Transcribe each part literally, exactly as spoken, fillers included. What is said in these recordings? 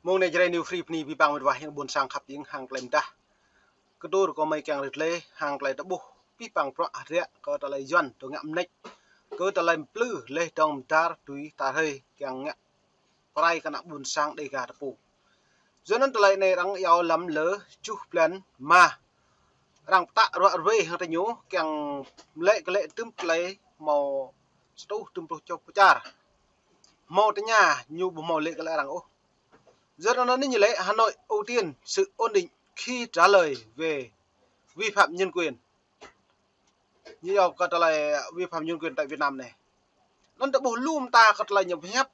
Mông anai Jrai New Free bơni abih bang met wa hăng ƀôn sang khăp hing hăng tơlơi mơdah. Kơtur kơ mơi kiăng rĭt lĕ hăng tơlơi tơƀuh abih bang bruă hơdră kơ tơlơi Yuan tơ ngă mơneč, kơ tơlơi plư leh dong mơdar tui ta hrơi kiăng ngă pơrai kơ ană ƀôn sang Dega ta pô. Yua anŭn tơlơi anai arăng iâu lăm lơ juh blan ma. Arăng pơtă ruă ruai hăng tơ ñu kiăng lĕ kơ lĕ tơm tơlơi hmâo sa rơtuh tơm pluh čô pơčar. Hmâo tơña ñu ƀu hmâo lĕ kơ lĕ arăng ôh. Yua anŭn ñu lĕ Hà Nội ưu tiên sự ổn định khi trả lời về vi phạm nhân quyền. Ñu iâu kơ tơlơi vi phạm nhân quyền tại Việt Nam anai. Anŭn ta ƀuh lu mơta kơ tơlơi ñu pơhiăp.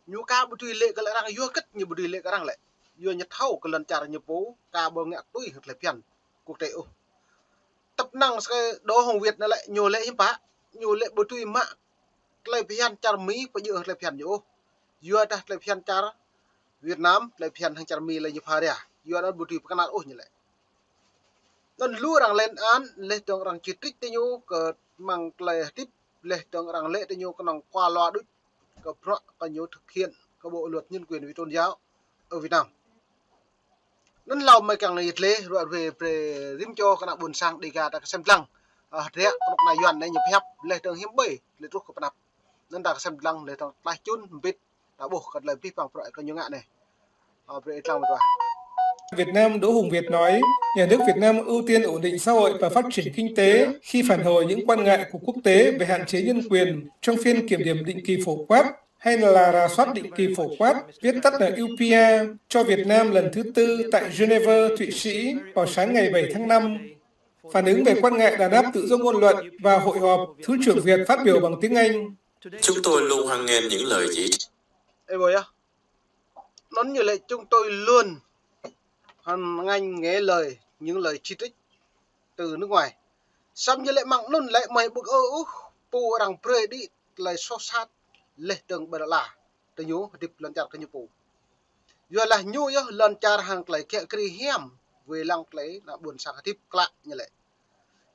Ñu ka ƀu dưi lĕ kơ lĕ arăng, yua hơget ñu ƀu dưi lĕ kơ arăng lĕ. Yua ñu thâo kơ lŏn čar ñu pô ka ƀu ngă tui hăng tơlơi phiăn quốc tế ôh. Tơpă năng sơkai Đỗ Hùng Việt anai lĕ, ñu lĕ hiư̆m pă, ñu lĕ ƀu dưi mă tơlơi phiăn čar Mi pơjơ̆ hăng tơlơi phiăn ñu ôh. Yua dah tơlơi phiăn čar Việt Nam, tơlơi phiăn hăng čar Mi lĕ ñu pha ria. Yua anŭn ƀu dưi pơkơnar ôh ñu lĕ. Anŭn lu arăng lên án, leh dong arăng chỉ trích tơ ñu kơ mơ̆ng tơlơi hơdip, leh dong arăng lĕ tơ ñu kơnơ̆ng kua lua đôč kơ bruă kơ ñu thực hiện kơ bộ luật nhân quyền về tôn giáo ở Việt Nam. Anŭn hlâo mơi kiăng rĭt lĕ ruă ruai brơi rĭm čô kơ ană ƀôn sang Dega ta kơsem lăng. Ơ, hơdră kơnuk kơna Yuan anai ñu pơhiăp leh dong hiư̆m ƀơi lĕ truh kơ pơnăp. Anŭn ta kơsem lăng leh dong tlaih čun hơbĭt ta ƀuh kơ tơlơi abih bang bruă kơ ñu ngă anai. Ơ, brơi rĭt lăng met wa. Việt Nam Đỗ Hùng Việt nói, nhà nước Việt Nam ưu tiên ổn định xã hội và phát triển kinh tế khi phản hồi những quan ngại của quốc tế về hạn chế nhân quyền trong phiên kiểm điểm định kỳ phổ quát, hay là rà soát định kỳ phổ quát, viết tắt là U P R, cho Việt Nam lần thứ tư tại Geneva, Thụy Sĩ vào sáng ngày bảy tháng năm. Phản ứng về quan ngại đàn áp tự do ngôn luận và hội họp, Thứ trưởng Việt phát biểu bằng tiếng Anh. Chúng tôi luôn hoan nghênh những lời chỉ trích. Ê, ƀơi yơh. Anŭn ñu lĕ chúng tôi luôn hoan nghênh nghe lời, những lời chỉ trích từ nước ngoài. Samơ̆ ñu lĕ mơ̆ng anŭn lĕ mơi ƀu ơ ôh pô arăng brơi đĭ tơlơi soh sat leh dong ƀơi lŏn ala tơ ñu hơdip lŏn čar kơ ñu pô. Yua lah ñu yơh lŏn čar hăng tơlơi kiă kriê hiam wai lăng tơlơi ană ƀôn sang hơdip klă ñu lĕ.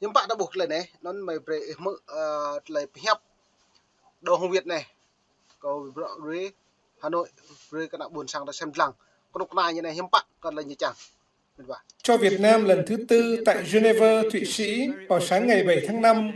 Hiư̆m pă ta ƀuh tơlơi anai, anŭn mơi brơi ih hmư̆, ơ, tơlơi pơhiăp Đỗ Hùng Việt anai. Kơ bruă ruai Hà Nội, ruai kơ ană ƀôn sang ta sem lăng. Kơnuk kơna ñu anai hiư̆m pă kơ lĕ ñu čang. Met wa. Cho Việt Nam lần thứ tư tại Geneva, Thụy Sĩ vào sáng ngày bảy tháng năm.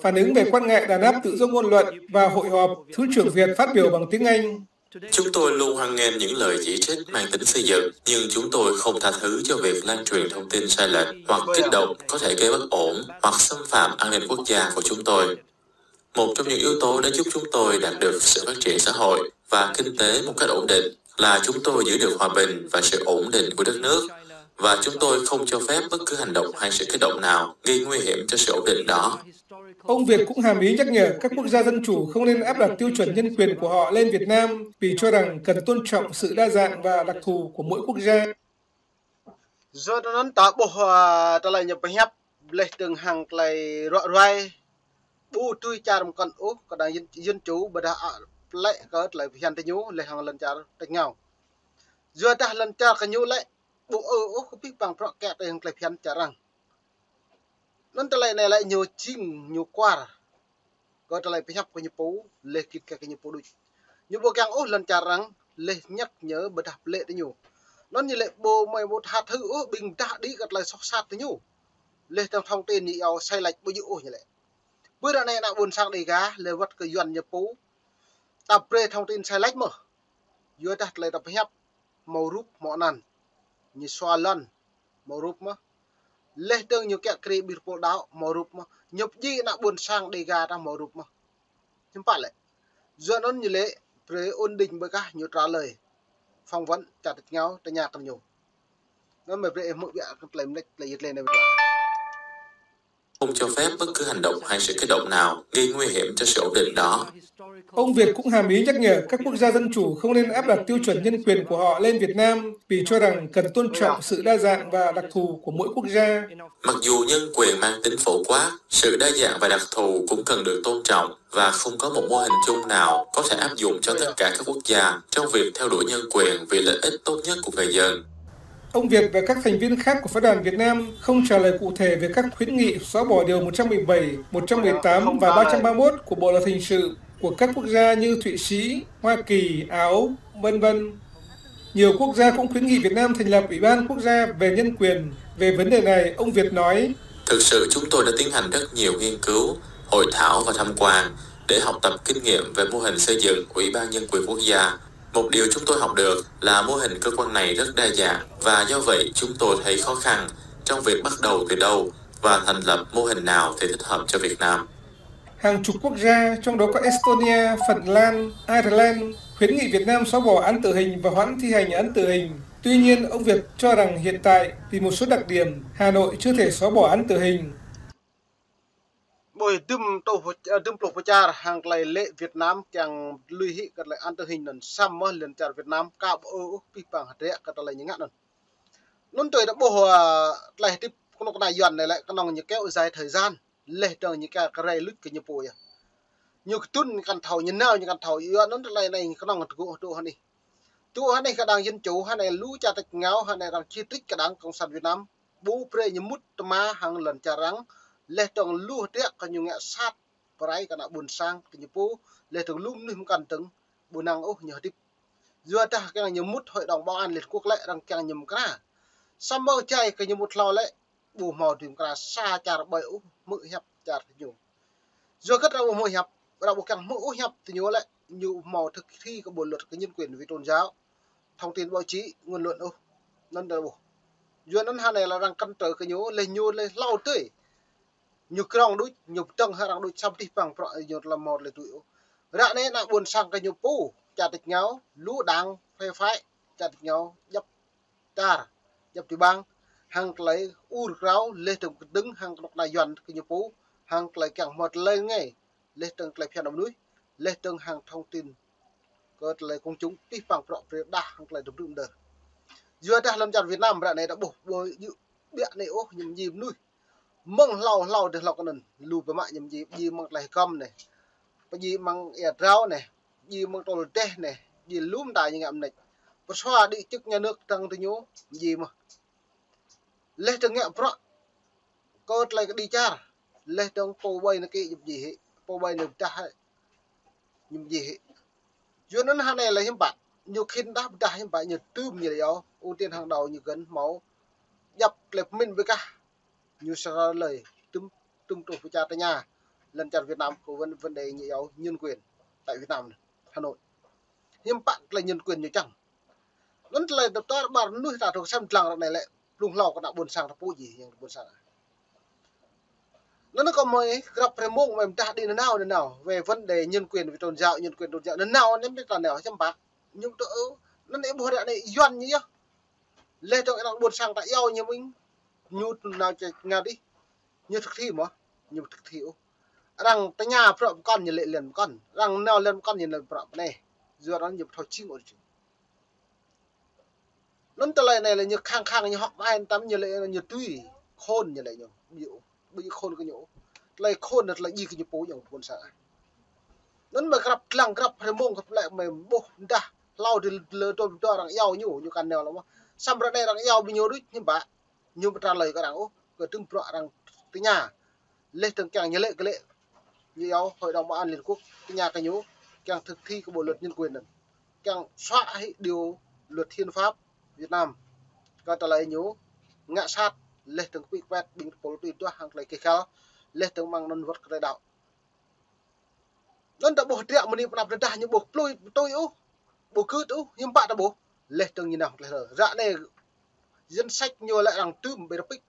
Phản ứng về quan ngại đàn áp tự do ngôn luận và hội họp, Thứ trưởng Việt phát biểu bằng tiếng Anh. Chúng tôi luôn hoan nghênh những lời chỉ trích mang tính xây dựng, nhưng chúng tôi không tha thứ cho việc lan truyền thông tin sai lệch hoặc kích động có thể gây bất ổn hoặc xâm phạm an ninh quốc gia của chúng tôi. Một trong những yếu tố đã giúp chúng tôi đạt được sự phát triển xã hội và kinh tế một cách ổn định là chúng tôi giữ được hòa bình và sự ổn định của đất nước, và chúng tôi không cho phép bất cứ hành động hay sự kích động nào gây nguy hiểm cho sự ổn định đó. Ông Việt cũng hàm ý nhắc nhở các quốc gia dân chủ không nên áp đặt tiêu chuẩn nhân quyền của họ lên Việt Nam vì cho rằng cần tôn trọng sự đa dạng và đặc thù của mỗi quốc gia. Yua anŭn ta ƀuh, ơ, tơlơi ñu pơhiăp leh dong hăng tơlơi ruă ruai ƀu tui čar mơkŏn ôh kơ đang dân, dân chủ ƀôdah, ơ, plĕ kơ tơlơi phiăn tơ ñu leh hăng lŏn čar tač rơngiao. Yua dah lŏn čar kơ ñu lĕ ƀu ơ ôh kơ abih bang bruă kiă tơ hăng tơlơi phiăn čar arăng. Anŭn tơlơi anai lĕ ñu jing ñu kuar kơ tơlơi pơhiăp kơ ñu pô, leh git gai kơ ñu pô đôč. Ñu ƀu kiăng ôh lŏn čar arăng leh nhắc nhở ƀôdah plĕ tơ ñu. Anŭn ñu lĕ ƀu mơi ƀu tha thứ ôh ƀing dah đĭ kơ tơlơi soh sat tơ ñu. Leh dong thông tin ñu iâu sai lệch ƀu djơ̆ ôh ñu lĕ. Ƀơi ră anai ană ƀôn sang Dega leh wơ̆t kơ Yuan ñu pô ta brơi thông tin sai lệch mơ̆. Yua dah tơlơi ta pơhiăp hmâo rup hmâo anăn. Ñu sua lŏn hmâo rup mơ̆. Leh dong ñu kiă kriê ƀing pô đaŏ hmâo rup mơ̆. Ñu pơdjai ană ƀôn sang Dega ta hmâo rup mơ̆. Hiư̆m pă lĕ. Yua anŭn ñu lĕ brơi ôn định ƀơi kah ñu trả lời phỏng vấn čar tač rơngiao tơña kơ ñu. Anŭn mơi brơi ih hmư̆ biă kơ tơlơi mơneč tơlơi yit lĕ anai. Không cho phép bất cứ hành động hay sự kích động nào gây nguy hiểm cho sự ổn định đó. Ông Việt cũng hàm ý nhắc nhở các quốc gia dân chủ không nên áp đặt tiêu chuẩn nhân quyền của họ lên Việt Nam vì cho rằng cần tôn trọng sự đa dạng và đặc thù của mỗi quốc gia. Mặc dù nhân quyền mang tính phổ quát, sự đa dạng và đặc thù cũng cần được tôn trọng và không có một mô hình chung nào có thể áp dụng cho tất cả các quốc gia trong việc theo đuổi nhân quyền vì lợi ích tốt nhất của người dân. Ông Việt và các thành viên khác của phái đoàn Việt Nam không trả lời cụ thể về các khuyến nghị xóa bỏ điều một trăm mười bảy, một trăm mười tám và ba trăm ba mươi mốt của Bộ luật hình sự của các quốc gia như Thụy Sĩ, Hoa Kỳ, Áo, vân vân. Nhiều quốc gia cũng khuyến nghị Việt Nam thành lập Ủy ban Quốc gia về Nhân quyền. Về vấn đề này, ông Việt nói: Thực sự, chúng tôi đã tiến hành rất nhiều nghiên cứu, hội thảo và tham quan để học tập kinh nghiệm về mô hình xây dựng Ủy ban Nhân quyền quốc gia. Một điều chúng tôi học được là mô hình cơ quan này rất đa dạng và do vậy chúng tôi thấy khó khăn trong việc bắt đầu từ đâu và thành lập mô hình nào thì thích hợp cho Việt Nam. Hàng chục quốc gia, trong đó có Estonia, Phần Lan, Ireland, khuyến nghị Việt Nam xóa bỏ án tử hình và hoãn thi hành án tử hình. Tuy nhiên, ông Việt cho rằng hiện tại, vì một số đặc điểm, Hà Nội chưa thể xóa bỏ án tử hình. Ƀơi dŭm tôh, ơ, dŭm pluh pơčar hăng tơlơi lĕ Việt Nam kiăng lui hĭ kơ tơlơi án tử hình anŭn, samơ̆ lŏn čar Việt Nam ka ƀu ôh pih pang hơdră kơ tơlơi ñu ngă anŭn. Anŭn tui ta ƀuh, ơ, tơlơi hơdip kơnuk kơna Yuan anai lĕ kơnơ̆ng ñu kéo dài thời gian, laih dơ̆ng ñu kiăng kơ rai luč kơ ñu pô yơh. Ñu kơdŭn ñu kăn thâo, ñu nao ñu kăn thâo, yua anŭn tơlơi anai kơnơ̆ng tơgŭ tŭ hơnih. Tŭ hơnih kơ đảng Dân Chủ, hơnih lu čar tač êngao, hơnih arăng chỉ trích kơ đảng Cộng sản Việt Nam. Ƀu brơi ñu mŭt tơma hăng lŏn čar arăng, laih dơ̆ng lu hơdră kơ ñu ngă sat pơrai kơ ană ƀôn sang kơ ñu pô, laih dơ̆ng lu mơnuih mơkăn dơ̆ng ƀu năng ôh ñu hơdip. Yua dah kiăng ñu mŭt Hội đồng Bảo an Liên Hợp Quốc lĕ arăng kiăng ñu mơkra. Samơ̆ jai kơ ñu mŭt hlâo lĕ, ƀu hmâo dưi mơkra sa čar ƀơi ôh hmư̆ hiăp čar ñu. Yua kơ arăng ƀu hmư̆ hiăp, arăng ƀu kiăng hmư̆ ôh hiăp tơ ñu lĕ, ñu ƀu hmâo thực thi kơ bộ luật kơ nhân quyền về tôn giáo, thông tin báo chí, ngôn luận ôh. Anŭn ta ƀuh. Yua anŭn hơnih lĕ arăng kăn tơ kơ ñu, laih ñu laih hlâo tui. Ñu krong đôč, ñu pơdơ̆ng hăng arăng đôč, samơ̆ tih pang prŏ ñu tơlơi mơ̆ tơlơi tui ôh. Ră anai ană ƀôn sang kơ ñu pô, čar tač êngao, lu đảng, phe phái, čar tač êngao, djăp čar, djăp ti bang, hăng tơlơi ur krao, laih dơ̆ng kơdơ̆ng hăng kơnuk kơna Yuan kơ ñu pô, hăng tơlơi kiăng hmâo tơlơi rơngai, laih dơ̆ng tơlơi phiăn mơnuih, laih dơ̆ng hăng thông tin kơ tơlơi công chúng, pih pang prŏ brơi đah hăng tơlơi dŭm brŭm dơ̆. Yua dah lŏn čar Việt Nam ră anai ta ƀuh, ƀu djơ̆ ƀiă anai ôh, ñu mơdjai mơnuih. Mơ̆ng hlâo hlâo dơ̆ng hlâo kơ anŭn, lu biă mă ñu mơdjai, djai mơ̆ng tơlơi hơgăm anai. Pơdjai mơ̆ng ia drao anai, djai mơ̆ng tơl rơdêh anai, djai lu mơta ñu ngă mơneč. Pơsua đĭ chức nhà nước tăng tơ ñu, djai mơ̆. Laih dơ̆ng ngă prŏ kơ tơlơi kơđi čar, laih dơ̆ng pô ƀai anai kơ ñu mơdjai hĭ, pô ƀai anai pơdah hĭ, ñu mơdjai hĭ. Yua anŭn hơnih lĕ hiư̆m pă, ñu khĭn đah pơdah hiư̆m pă, ñu tơm ñu lĕ yơh, ưu tiên hàng đầu ñu găn hmâo djăp tơlơi pơmĭn ƀơi kah. Ñu sara lơi, tơm, tơm tôh pơčar tơña lŏn čar Việt Nam kơ vấn, vấn đề ñu yua nhân quyền tại Việt Nam anai, Hà Nội. Hiư̆m pă tơlơi nhân quyền ñu čang. Anŭn tơlơi dŏ tar ƀar mơnuih ta tŏ sem lăng ră anai lĕ, blung hlâo kơ ană ƀôn sang ta pô djai, yang ƀôn sang. Anŭn kơ mơi krăp rơmông mơi mơdah đĭ nanao nanao, về vấn đề nhân quyền, về tôn giáo, nhân quyền tôn giáo, nanao anŭn ƀiă ta nao hiư̆m pă. Ñu tơ, anŭn ih ƀuh ră anai Yuan ñu yơh. Laih dơ̆ng ană ƀôn sang ta iâu ñu mơ̆ng, ñu tŭ nao čĕ ngă dih. Ñu thực thi mơ̆, ñu thực thi ôh. Arăng tơña prŏ pơkŏn ñu lĕ lĕ pơkŏn. Arăng nao lĕ pơkŏn ñu nao prŏ pơneh. Yua arăng ñu ƀu thâo čing ôh. Anŭn tơlơi anai lĕ ñu khăng khăng ñu hŏk mai tăm ñu lĕ ñu tui. Khôn ñu lĕ ñu. Ƀu, ƀu khôn kơ ñu. Tơlơi khôn anŭn tơlơi djai kơ ñu pô yang ƀôn sang. Anŭn mơi krăp lăng krăp rơmông krăp lĕ mơi ƀuh dah hlâo dih lơ dŏ dŏ arăng iâu ñu, ñu kăn nao lơ mơ̆. Samơ̆ ră anai arăng iâu ƀing ñu đôč hiư̆m pă. Ñu ƀu trả lời kơ arăng ôh, kơ tơm prŏ arăng tơña. Laih dơ̆ng kiăng ñu lĕ kơ lĕ. Ñu iâu Hội đồng Bảo an Liên Hợp Quốc tơña kơ ñu, kiăng thực thi kơ bộ luật nhân quyền anŭn. Kiăng xóa hĭ điều luật hiến pháp Việt Nam. Kơ tơlơi ñu ngă sat, laih dơ̆ng kơ pĭ pet ƀing tơpul tui duah hăng tơlơi kơ khăl, laih dơ̆ng mơ̆ng anŭn wơ̆t kơ tơlơi đaŏ. Anŭn ta ƀuh triă mơni pơnăp tơdah ñu ƀu plui tui ôh, ƀu kưt ôh, hiư̆m pă ta ƀuh, laih dơ̆ng ñu nao tơlơi ră. Ră anai danh sách ñu lĕ arăng tơm ƀơi rơpik,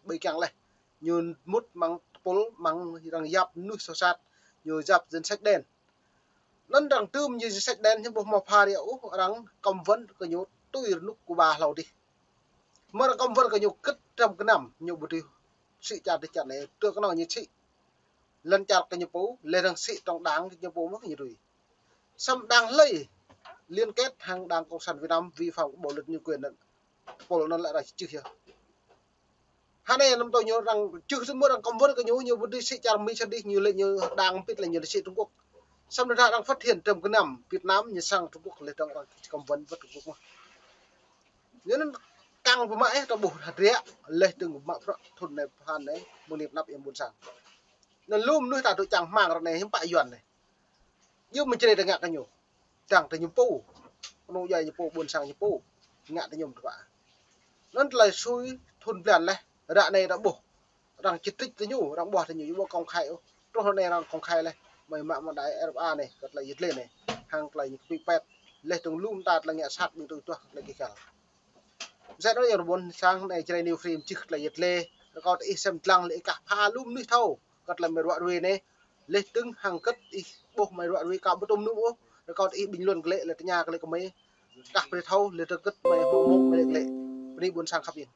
ƀơi kiăng laih. Ñu mŭt mơ̆ng tơpul, mơ̆ng arăng yap mơnuih soh sat, ñu yap danh sách đen. Anŭn arăng tơm ñu danh sách đen ñu ƀu hmâo pha riă ôh, arăng cấm vận kơ ñu tui rơnŭk Cuba hlâo dih. Mơ̆ arăng cấm vận kơ ñu kơtrăm kơnăm, ñu ƀu dưi sĭ čar dih čar anai, tơ kơnơ̆ng ñu sĭ. Lŏn čar kơ ñu pô, laih dơ̆ng sĭ trong đảng kơ ñu pô mơ̆ ñu dưi. Samơ̆ đảng hlơi liên kết hăng đảng Cộng sản Việt Nam vi phạm kơ bộ luật nhân quyền anŭn. Pô anŭn lĕ arăng čih yơh. Hơnai anăm tui ñu arăng čih tơmŭt arăng cấm vận kơ ñu, ñu ƀu dưi sĭ čar Mi sĭ dih, ñu lĕ ñu đảng pit lĕ ñu sĭ Trung Quốc. Samơ̆ dah arăng phát hiện trong kơnăm Việt Nam ñu sang Trung Quốc laih dơ̆ng arăng cấm vận wơ̆t Trung Quốc mơ̆. Ñu anŭn kăng pơmă ih ta ƀuh hơdră laih dơ̆ng pơmă prăk thŭn anai pơhan anai mơ̆ng anai pơnăp yang ƀôn sang. Anŭn lu mơnuih ta dŏ čang hmang ră anai hiư̆m pă Yuan anai. Yua mơ̆ čơrê ta ngă kơ ñu. Čang ta ñu pô. Kơnung djuai ñu pô, ƀôn sang ñu pô. ngă tơ ñu tơpă. Anŭn tơlơi sui thun blan laih, ră anai arăng ƀuh. Arăng čih trích tơ ñu, arăng ƀuh tơ ñu, yua ƀu công khai ôh. Truh anai arăng công khai laih. Mơi mă mơ̆ng đài R F A anai, kơ tơlơi yơh tơlơi anai. Hăng tơlơi ñu kơ pĭ pet. Laih tơ̆ng lŏm ta tơlơi ngă sat ƀing tui tuah kơ tơlơi kih kăl. Mơsĕ anŭn yơh rơbôn sang anai Jrai New Frame čih tơlơi yơh tơlơi. Rơkâo tơ ih sem dlăng lĕ ih kah pha lŏm mơnuih thâo. Kơ tơlơi mơi ruă ruai anai. Laih tơ̆ng hăng kơ ih ƀuh mơi ruă ruai kâo ƀu tŭm nŭm ôh. Rơkâo tơ ih ƀing lŏn glaĭ lĕ tơña kơ lĕ kơ mơi. Kah brơi thâo, lĕ tơkơt mơi hmâo mơ̆ng mơi lĕ glaĭ. Bơni ƀôn sang khăp yơh.